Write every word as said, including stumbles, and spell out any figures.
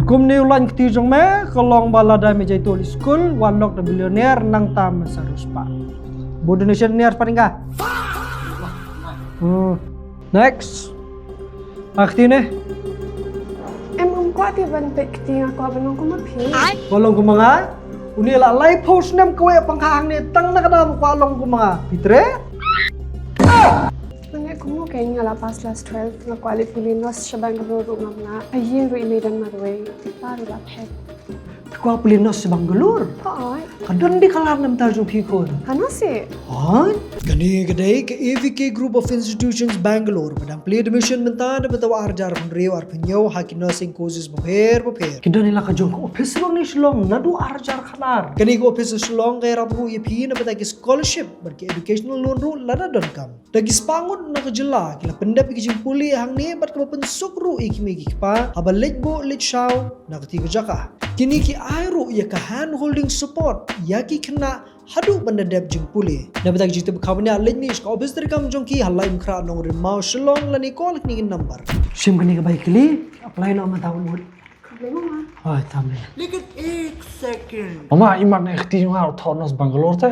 Kumne u lain kti jong me ka long ba lada me jai tu skul, wan lok da billionaire nangta me sa riewspah. Ba donation ne ar spah tyngka. Hmm. Next. Ah, kti ne? Em, ngam kwah te ban peit kti, nga kwah ban long kum ma phi. Ba long kum ma nga? Une la laiphew snem kawei pangkhang ne tang na ka daw kwah long kum ma nga. Phi treh? Nga ngeit kumno kein, nga la pass class twelve, nga kwah leit pule nurse sha Bangalore ruh ngam lah. Ka ïing ruh i mei don marwei, te pa ruh la phet. Phi kwah pule nurse sha Bangalore? Hooid. Ka don de ka lad namar jong phi khun. Hano seh? Hooid. Kane ka dei ka A V K Group of Institutions Bangalore ba dang plie admission mynta da mynta u ar hajar hynriew arphew hynñiew ha ki nursing courses bapher bapher. Ki don ïa la ka jong ka office ruh ne Shillong naduh ar hajar khatar. Kane ka office Shillong ka ïarap ruh ïa phi na bynta ki scholarship bad ki educational loan ruh lada donkam. Da ki spah ngut na ka jylla ki la pyndep ïa ki jingpule hangne bad kaba pynsuk ruh ïa ki mei ki kpa haba leit buh leit shaw na kata ka jaka. Kine ki ai ruh ïa ka hand holding support ïa ki khynnah haduh ban da dep jingpule. Na bynta ki jingtip kham bniah leit mih sha ka office treikam jong ki ha Laitumkhrah, Nongrim Maw, Shillong lane call kine ki number. Shim kane ka bai kylli, apply noh mynta u mut. Problem mama. Hooid, tam ne. Lekin ek second. Mama, i mat ne kti nga u thor nos Bangalore te.